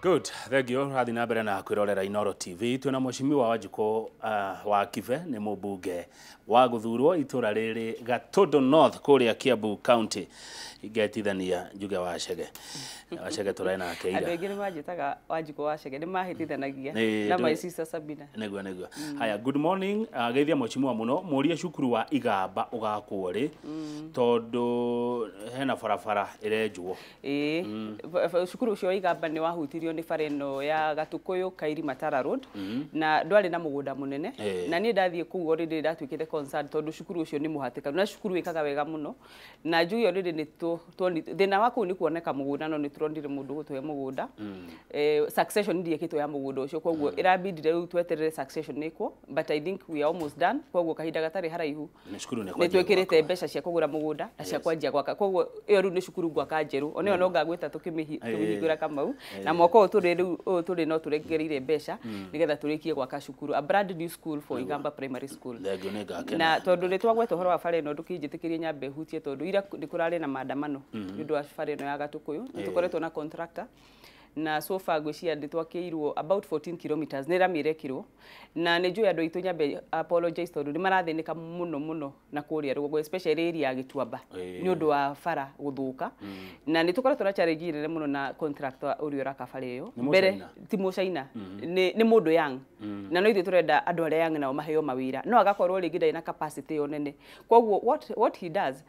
Good, thank you. Rathiĩ na mbere na kwĩrorera Inoro TV. Twĩna Mheshimiwa Wanjikũ wa Kibe, nĩ mũmbunge wa gũthurwo itũra rĩrĩ Gatũndũ North kũrĩa Kiambu County. Ingetithania njuge Wacege. Wacege tũraĩ nake Andũ ira. aingĩ nĩ manjĩtaga Wanjikũ wa Chege, nĩ mahĩtithanagia Nĩ, na my sister Sabina. Nĩguo. Haya, good morning. Geithia mheshimiwa mũno. Mũrie cukuru wa Igamba ũgakwo rĩ, tondũ hena barabara ĩrenjwo. Ĩĩ, cukuru ũcio wa Igamba nĩ wahutirio nĩ bara ĩno ya Gatukuyu Kairi Matara Road, na ndwarĩ na mũgũnda mũnene. Na niĩ ndathiĩ kũu already ndatuĩkĩte concerned, tondũ cukuru ũcio nĩ mũhatĩkanu na cukuru ĩkaga wega mũno, na njuge already nĩ thĩna wa kũu nĩ kuoneka mũgũnda, no nĩ tũronire mũndũ gũtũhe mũgũnda. Succession ndiĩkĩtwo ya mũgũnda ũcio, koguo ĩrabindire rĩu tweterere succession ĩkwo, but I think we are almost done. Koguo kahinda gatarĩ haraihu Nĩ cukuru nĩ nĩ kwanjia twĩkĩrĩte gwakwo. mbeca cia kũgũra mũgũnda na cia kwanjia gwaka. Koguo ĩyo rĩu nĩ cukuru ngwaka njerũ, ona ĩyo no ngagwĩta tũkĩmĩhingũra, Kamau. Na mwaka ũyũ tũrĩ rĩu, ũyũ tũrĩ, no tũrengereire mbeca nĩgetha tũrĩkie gwaka cukuru, a brand new school for Igamba Primary School. Thengiũ, nĩ ngakena. Na tondũ nĩ twagweta ũhoro wa bara ĩno, ndũkĩnjĩtĩkĩrie nyambe hutie, tondũ ira nĩ kũrarĩ na maandamano nĩ ũndũ wa bara ĩno ya Gatũkũyũ. Nĩ tũkoretwo na contractor, na so far ngwĩciria nĩ twakĩirwo about 14 kilometers, nĩ rami ĩrekĩrwo. Na nĩ njũĩ andũ aitũ, nyambe apologize, tondũ nĩ marathĩnĩka mũno mũno na kũrĩa rũgongo, especially area ya Gĩtuamba, nĩ ũndũ wa bara gũthũka. Na nĩ tũkoretwo na challenge nene mũno na contractor ũrĩa ũraka bara ĩyo. Nĩ Mbere Mũchaina? ti Mũchaina, nĩ mũndũ young, na no ithuĩ tũrenda andũ arĩa young nao maheo mawĩra, no agakorwo rĩngĩ ndarĩ na capacity ĩyo nene. Koguo what he does,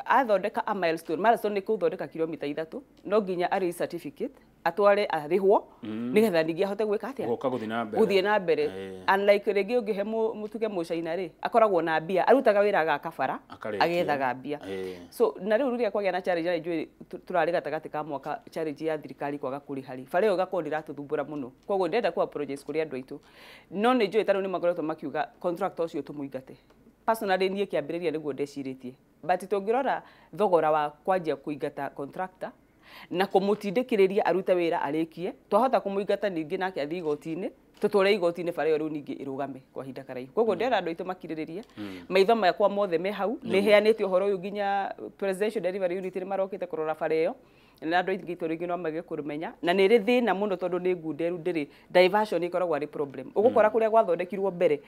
athondeka a milestone. Milestone nĩ kũthondeka kilomita 3, no nginya arĩ certificate atware arĩhwo, nĩgetha ningĩ ahote gwĩka atĩa? Gũka gũthiĩ na mbere. Gũthiĩ na mbere. Unlike rĩngĩ ũngĩhe mũtuge Mũcaina rĩ, akoragwo na mbia, arutaga wĩra agaka bara, Akarĩkia. agethaga mbia. So na rĩu rĩrĩa kwagĩa na challenge, na njũĩ tũrarĩ gatagatĩ ka mwaka, challenge ya thirikari kwaga kũrĩha rĩ, bara ĩyo ĩgakorwo ndĩratũthumbũra mũno. Koguo ndĩrenda ku apologize kũrĩ andũ aitũ, no nĩ njũĩ ta rĩu nĩ makoretwo makiuga contractor ũcio tũmũingate. Personally, niĩ kĩambĩrĩria nĩguo ndecirĩtie, but tũngĩrora thogora wa kwanjia kũingata contractor na kũmũtindĩkĩrĩria arute wĩra arĩkie, twahota kũmũingata ningĩ nake athiĩ igoti-inĩ, tũtware igoti-inĩ, bara ĩyo rĩu ningĩ ĩrũgame kwa ihinda karaihu. Koguo ndĩrera andũ aitũ makirĩrĩrie, maitho makwa mothe me hau. Nĩ heanĩte ũhoro ũyũ nginya Presidential Delivery Unit, nĩ marokĩte kũrora bara ĩyo, na andũ aingĩ itũ rĩngĩ no mage kũrũmenya, na nĩ ĩrĩ thĩna mũno tondũ nĩ ngunderu, ndĩrĩ diversion, ĩkoragwo arĩ problem. Ũgũkora kũrĩa gwathondekirwo mbere,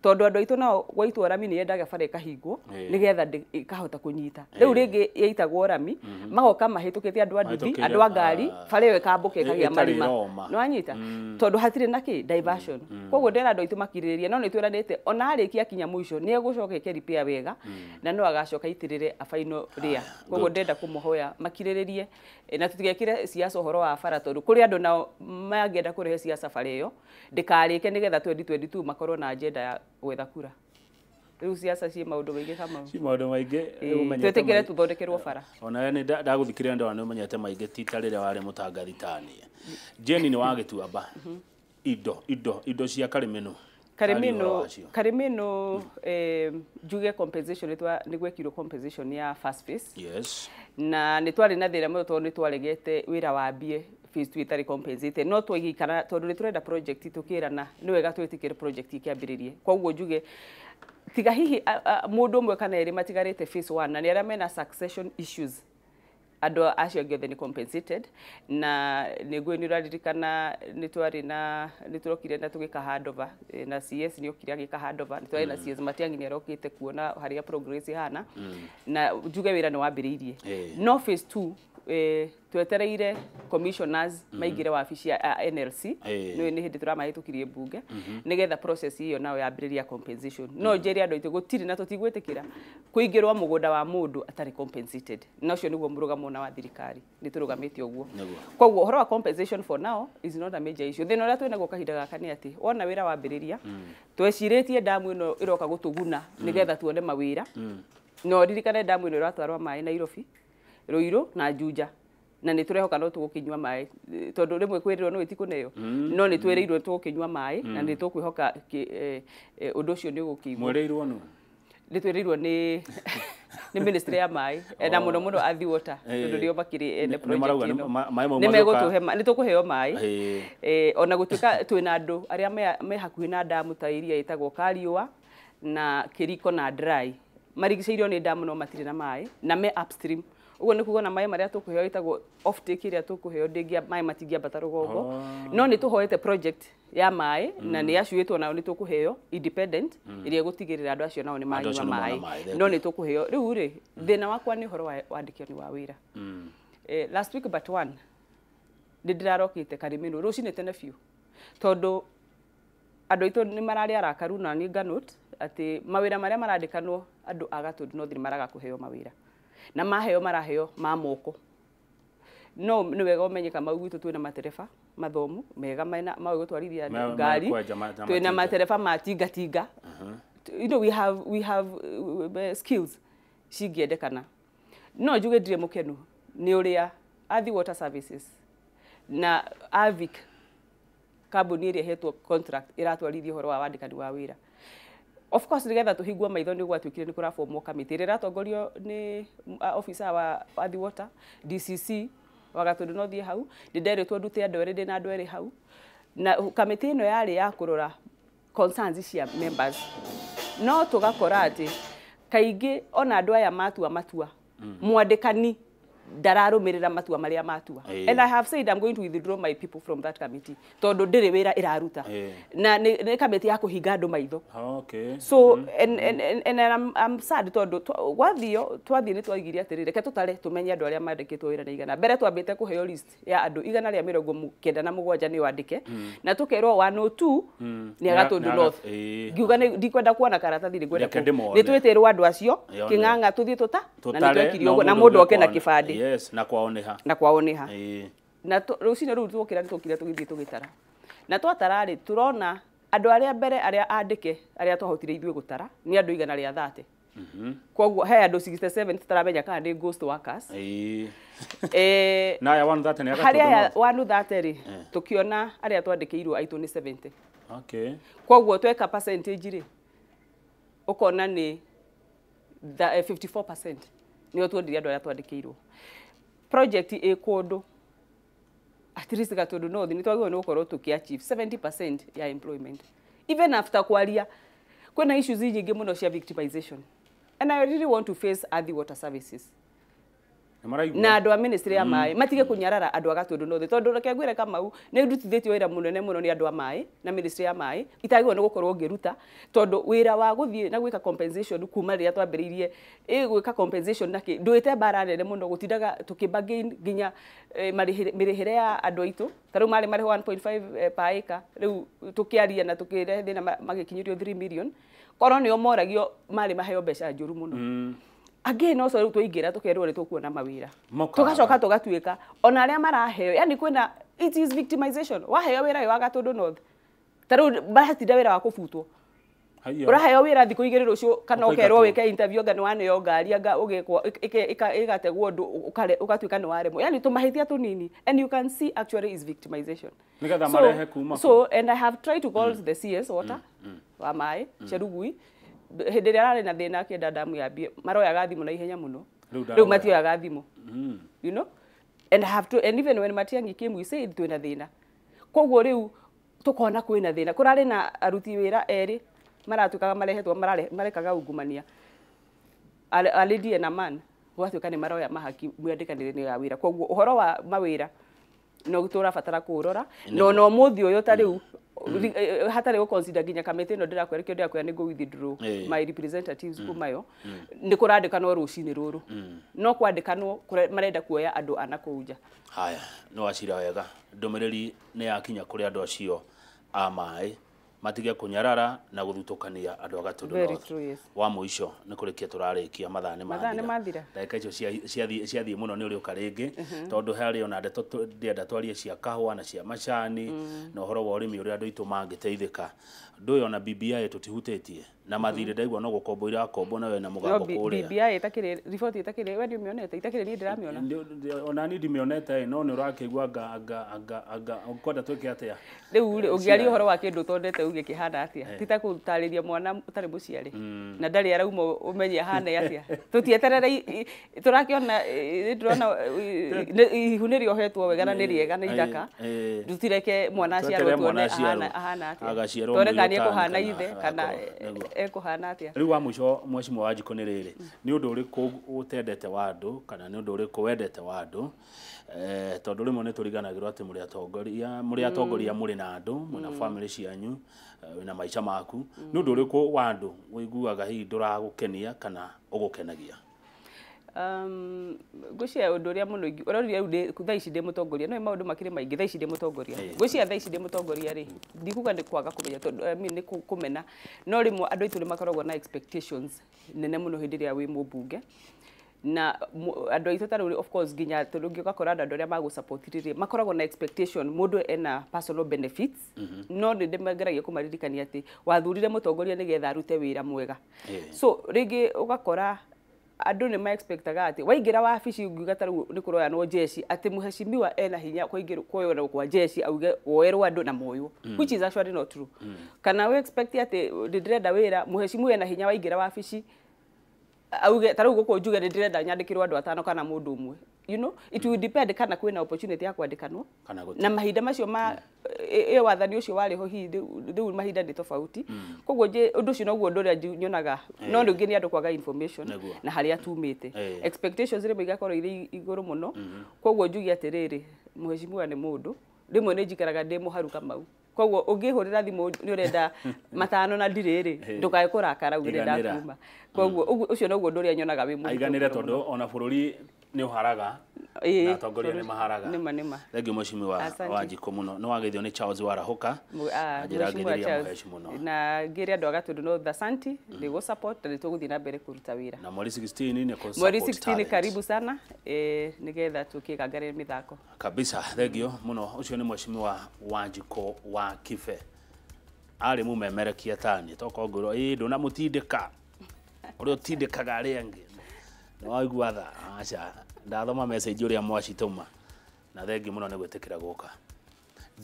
tondũ andũ aitũ nao gwaitwo rami nĩ yendaga bara ĩkahingwo nĩgetha ĩkahota kũnyita. Rĩu rĩngĩ yaitagwo rami, magoka mahĩtũkĩte andũ a nduthi, Mahĩtũkĩire, andũ a ngari, bara ĩyo ĩkambũka ĩkagĩa ĩtarĩ marima. ĩroma. Nĩ wanyita, tondũ hatirĩ na kĩ diversion. Koguo ndĩra andũ aitũ makirĩrĩrie, no nĩ twĩranĩte ona arĩkia kinya mũico nĩ egũcoka eke repair wega, na no agacoka aitĩrĩre a final rĩa. Koguo ndĩrenda kũmũhoya makirĩrĩrie, na tũtigekĩre siasa ũhoro wa bara, tondũ kũrĩ andũ nao mangĩenda kũrehe siasa bara ĩyo ndĩkarĩke, nĩgetha 2022 makorwo na agenda ya gwetha kura. Rĩu siasa ciĩ maũndũ maingĩ, Kamau. Ci maũndũ maingĩ. Ũmenyete Twĩtĩkĩre tũthondekerwo bara. Ona we nĩ ndagũthikĩrĩria, ndona nĩ ũmenyete maingĩ, ti ta rĩrĩa warĩ mũtangathi taniĩ. Jane nĩ wa Gĩtuamba, indo cia Karimĩnũ. Aria ũhoro Karimino wacio. Karimino, njuge compensation nĩ gwekirwo compensation ya first phase. Na nĩ twarĩ na thĩna mũno, tondũ nĩ twaregete wĩra wambie phase 2 ĩtarĩ compensated, no twaigikara tondũ nĩ tũrenda project, tũkĩrana nĩ wega twĩtĩkĩre project ĩkĩambĩrĩrie. Koguo njuge tiga hihi mũndũ ũmwe kana erĩ matigarĩte phase 1, na nĩ arĩa mena succession issues, andũ acio angĩ othe nĩ compensated. Na nĩ nĩ ũraririkana nĩ twarĩ na nĩ tũrokire na tũgĩka handover, na CS nĩ okire agĩka handover. Nĩ twarĩ na CS Matiang'i, nĩ arokĩte kuona harĩa progress ihana, na njuge wĩra nĩ wambĩrĩirie. No phase 2, twetereire commissioners maingĩre wabici ya NLC. Nĩ hĩndĩ tũramahĩtũkirie mbunge nĩgetha process ĩyo nao yambĩrĩria compensation. No njĩre andũ aitũ gũtirĩ na tũtigwĩtĩkĩra kũingĩrwo mũgũnda wa mũndũ atarĩ compensated, na ũcio nĩguo mũrũgamo na wa thirikari, nĩ tũrũgamĩte ũguo. Koguo ũhoro wa compensation for now is not a major issue. Thĩna ũrĩa twĩnaguo kahinda gaka nĩ atĩ wona wĩra wambĩrĩria, twecirĩtie ndamu ĩno ĩroka gũtũguna nĩgetha tuone mawĩra. No ririkane ndamu ĩno ĩratwarwo maĩ Nairobi, Ruiru na Juja, na nĩ tũrehoka no tũgũkĩnyua maĩ, tondũ rĩmwe kwĩrĩrwo no ĩtikũneo, no nĩ twĩrĩirwo tũgũkĩnyua maĩ, na nĩ tũkwĩhoka ũndũ ũcio nĩ ũgũkĩiguo. Mwĩrĩirwo nũ? Nĩ twĩrĩirwo nĩ ministry ya maĩ, na mũno mũno Athi Water, tondũ nĩo makĩrĩ ene Nĩ project marauga ĩno. maĩ mau Nĩ magĩũka- megũtũhe nĩ tũkũheo maĩ. Ona gũtuĩka twĩna andũ arĩa me hakuhĩ na ndamu, ta iria ĩtagwo Kariũa na Kĩriko na Dry, marigicĩirio nĩ ndamu no matirĩ na maĩ, na me upstream. Ũguo nĩ kuga ona maĩ marĩa tũkũheo ĩtagwo off take ĩrĩa tũkũheo ndĩngĩa maĩ matingĩambata rũgongo. No nĩ tũhoete project ya maĩ na nĩ yacuĩtwo nao nĩ tũkũheo independent ĩrĩa ĩgũtigĩrĩra andũ acio nao nĩ manyua maĩ, no nĩ tũkũheo. Rĩu rĩ thĩna wakwa nĩ ũhoro wa wandĩkani wa wĩra. Last week but one nĩ ndĩrarokĩte Karimĩnũ rũcinĩ tene biũ tondũ andũ aitũ nĩ mararĩ arakaru na nĩ nganote atĩ mawĩra marĩa marandĩkanwo andũ a Gatundu North nĩ maraga kũheo mawĩra na maheo maraheo ma moko. No nĩ wega ũmenye Kamau gwitũ twĩna matereba mathomu mega mena mawe gũtwarithia ngari, twĩna matereba ma tingatinga. You know, we have skills cingĩendekana. No njuge ndirĩ mũkenu nĩ ũrĩa Athi Water Services na Avic kambuni ĩrĩa ĩhetwo contract ĩratwarithia ũhoro wa wandĩkani wa wĩra. Of course nĩgetha tũhingwo maitho nĩ gwatuĩkire nĩ kũraformwo kamĩtĩ ĩrĩa ĩratongorio nĩ officer wa Athi Water DCC wa Gatundu North hau. Nĩ nderĩtwo ndute andũ erĩ, ndĩna andũ erĩ hau, na kamĩtĩ ĩno yarĩ ya kũrora concerns cia members. No tũgakora atĩ kaingĩ ona andũ aya matua matua mwandĩkani ndararũmĩrĩra matua marĩa matua. And I have said I'm going to withdraw my people from that committee tondũ ndĩrĩ wĩra ĩraruta na nĩ kamĩtĩ ya kũhinga andũ maitho. Okay. So and I'm sad tondũ gwathio twathiĩ nĩ twaigire atĩrĩrĩ, reke tũtare tũmenye andũ arĩa mandĩkĩtwo wĩra na igana. Mbere twambĩte kũheo list ya andũ 197 nĩo andĩke, na tũkerwo 102 nĩ a Gatundu North. Ngiuga ndikwenda kuona karatathi, nĩngwenda nĩ twĩtĩrwo andũ acio kĩng'ang'a tũthiĩ tũta na nĩ twekire ũguo na mũndũ oke na kĩbandĩ. Yes, na kwao nĩha. Na kwao nĩha. Na rũcinĩ rũu twokĩra nĩ twokire tũgĩthiĩ tũgĩtara. Na twatara rĩ tũrona andũ arĩa mbere arĩa andĩke arĩa twahotire ithuĩ gũtara nĩ andũ 130. Koguo he andũ 67 tũtaramenya kana nĩ ghost workers. Na aya 130 nĩ harĩa aya 130 rĩ tũkĩona arĩa twandĩkĩirwo aitũ nĩ 70. Okay. Koguo tweka percentage rĩ ũkona nĩ 54% nĩo tuonire andũ arĩa twandĩkĩirwo. Project ĩ kũndũ at least Gatundu North nĩ twagĩrĩirwo nĩ gũkorwo tũkĩ achieve 70% ya employment. Even after kwaria kwĩna issues nyingĩ mũno cia victimization, and I really want to face Athi Water Services na andũ a ministry ya maĩ matige kũnyarara andũ a Gatundu North tondũ reke ngwĩre Kamau nĩ ndutithĩtio wĩra mũnene mũno nĩ andũ a maĩ na ministry ya maĩ itagĩrĩirwo nĩ gũkorwo ngĩruta tondũ wĩra wa gũthiĩ na gwĩka compensation kuma rĩrĩa twambĩrĩirie gwĩka compensation na kĩ ndũĩte mbara nene mũno gũtindaga tũkĩbargain nginya mĩrĩhĩre ya andũ aitũ. Ta rĩu marĩ marĩho 1.5 per acre, rĩu tũkĩaria na tũkĩrehe thĩna magĩkinyĩrio 3 million korwo nĩo moragio marĩ maheo mbeca njũru mũno. Again also rĩu twaingĩra tũkerwo nĩ tũkuona mawĩra tũgacoka tũgatuĩka ona arĩa maraheo, yani kwĩna it is victimization. Waheo wĩra wĩ wa Gatundu North ta rĩu maratinda wĩra wa kũbutwo, ũraheo wĩra thikũ igĩrĩ rũciũ kana ũkerwo wĩke interview anga nĩ waneo ngari anga ũgekwo ĩgategwo ũndũ ũgatuĩka nĩ waremwo, yani tũmahĩtia tũnini, and you can see actually is victimization. Nĩgetha marehe kuma so and I have tried to call the CS water wa maĩ Cherugui hĩndĩ ĩrĩa ararĩ na thĩna akĩenda damu yambie maroyaga thimũ na ihenya mũno, rĩu matioyaga thimũ, you know, and I have to, and even when Matiang'i came we said twĩna thĩna. Koguo rĩu tũkona kwĩna thĩna, kũrarĩ na aruti wĩra erĩ maratuĩkaga marehetwo marekaga ungumania, a lady and a man, gwatuĩka nĩ maroya mahaki mwandĩkanĩre ya wĩra. Koguo ũhoro wa mawĩra no tũrabatara kũũrora no no mũthĩ ũyũ ta rĩu hatarĩ gũ consider nginya kamĩtĩ ĩno ndĩrakwĩra kĩo ndĩrakwĩra nĩ ngũ withdraw my representatives kuma yo nĩ kũrandĩkanwo rũcinĩ rũrũ no kwandĩkanwo marenda kuoya andũ ana kũu nja. Haya, nĩ wacira wega, ndũmĩrĩri nĩ yakinya kũrĩ andũ acio a maĩ matige kũnyarara na gũthutũkania andũ a Gatundu North. Wa mũico nĩ kũrĩkia tũrarĩkia, mathaa nĩ mathira, ndagĩka icio ciathiĩ mũno nĩ ũrĩũka rĩngĩ tondũ harĩ ona ndeto ndĩrenda twarie cia kahũa na cia macani na ũhoro wa ũrĩmi ũrĩa andũ aitũ mangĩteithĩka. Ũndũ ũyũ ona BBI tũtihutĩtie na mathirĩ ndaigua no gũkombo irakombo na we na mũgambo kũrĩa. BBI ĩtakĩrĩ report ĩtakĩrĩ we ndĩmĩonete itakĩrĩ niĩ ndĩramĩona ona niĩ ndimĩonete, no nĩ ũrakĩigua anga ũkwenda twĩke atĩa rĩu rĩ ũngĩaria ũhoro wa kĩndũ ũtondete uge kĩhana atĩa, ti ta gũtarĩria mwana ũtarĩ mũciare na ndarĩ arauma ũmenye ahana atĩa. Tũtieterere tũrakĩona ndĩrona ihu nĩ rĩohetwo wega na nĩ rĩega na ithaka, tũtireke mwana aciarwo tuone ahana atĩa, tuone kana nĩ ekũhana ithe kana ekuhana atia. Riu wa mwisho mheshimiwa Wanjikũ nĩ rĩrĩ, nĩ ũndũ ũrĩkũ ũtendete wa andũ kana nĩ ũndũ ũrĩkũ wendete wa andũ? Tondũ rĩmwe nĩ tũriganagĩrwo atĩ mũrĩ atongoria mũrĩ na andũ, mwĩna family cianyu, wĩna maica maku. Nĩ ũndũ ũrĩkũ wa andũ ũiguaga hihi ndũragũkenia kana ũgũkenagia? Ngwĩciria ũndũ ũrĩa mũno ũrorire rĩu thaa ici ndĩ mũtongoria, no maũndũ makĩrĩ maingĩ thaa ici ndĩ mũtongoria. Ngwĩciria thaa ici ndĩ mũtongoria rĩ, ndikuga nĩ kwaga kũmenya tondũ I mean nĩ kũmena, no rĩmwe andũ aitũ nĩ makoragwo na expectations nene mũno hĩndĩ ĩrĩa wĩ mũmbunge. Na andũ aitũ ta rĩu of course nginya tondũ ũngĩũgakora andũ arĩa magũ-support rĩrĩ makoragwo na expectation mũndũ ena personal benefits, no nĩ ndĩmageragia kũmaririkania atĩ wathurire mũtongoria nĩgetha arute wĩra mwega. So rĩngĩ ũgakora andũ nĩ ma-expectaga atĩ waingĩra wabici ũngiuga ta rĩu nĩ kũroyanwo jeshi atĩ mheshimiwa ena hinya kuoywo kwa jeshi auge woerwo andũ na moywo, which is actually not true. Kana we expect atĩ ndĩrenda wĩra mheshimiwa ena hinya waingĩra wabici auge ta rĩu gũkũ njuge nĩ ndĩrenda nyandĩkĩrwo andũ atano kana mũndũ ũmwe. You know, it will depend kana kwĩna opportunity ya kwandĩkanwo na mahinda macio ma ĩ wathani ũcio warĩ ho hihi rĩu mahinda nĩ tofauti. Koguo ũndũ ũcio noguo ũndũ ũrĩa nyonaga, no rĩngĩ nĩ andũ kwaga information na harĩa tumĩte. Expectations rĩmwe igakorwo irĩ igũrũ mũno. Koguo njuge atĩrĩrĩ, mheshimiwa nĩ mũndũ, rĩmwe nĩ njikaraga ndĩ mũharu Kamau. Koguo ũngĩhũrĩra thimũ nĩ ũrenda matano na ndirĩ rĩ, ndũkae kũrakara uge ndakuma. Koguo ũcio noguo ũndũ ũrĩa nyonaga wĩ mũritũ. Aiganĩre tondũ ona bũrũri nĩ ũharaga na atongoria nĩ maharaga. Nĩma nĩma. Thengiũ mheshimiwa Wanjikũ mũno. Nĩ wageithio nĩ Charles Warahuka. Njĩra ngeithĩria mũheci mũno. Na ngĩre andũ a Gatũndũ North asanti nĩ gũ support na nĩ tũgũthiĩ na mbere kũruta wĩra. Na mweri 16 nĩ kũ support. Mweri 16 karibu sana nĩgetha tũkĩgangare mĩthako. Kabisa, thengiũ mũno. Ũcio nĩ mheshimiwa Wanjikũ wa Kibe. Arĩ mũmemerekia tani tokorwo ngwĩrwo ĩ ndũnamũtindĩka ũrĩa ũtindĩkaga arĩa angĩ. Nĩ waigua tha aca ndathoma message ũrĩa mwacitũma na thengiũ mũno nĩ gwĩtĩkĩra gũka.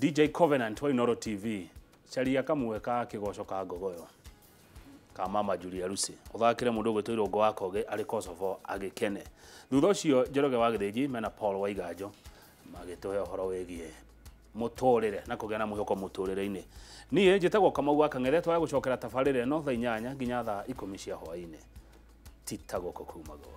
DJ Covenant wa Inooro TV, caria kamwe ka kĩgoco ka ngogoyo ka mama Julia Lucy ũthakĩre mũndũ ũgwĩtwo Irũngũ wa Koge arĩ Kosovo agĩkene. Thutha ũcio Njoroge wa Gĩthĩnji mena Paul Waiganjo magĩtũhe ũhoro wĩgiĩ mũtũrĩre na kũgĩa na mwĩhoko mũtũrĩre-inĩ. Niĩ njĩtagwo Kamau wa Kang'ethe, twaya gũcokera tabarĩra ĩno thaa 8 nginya thaa 10 cia hwaĩ-inĩ. Tita gũkũ kumagwo.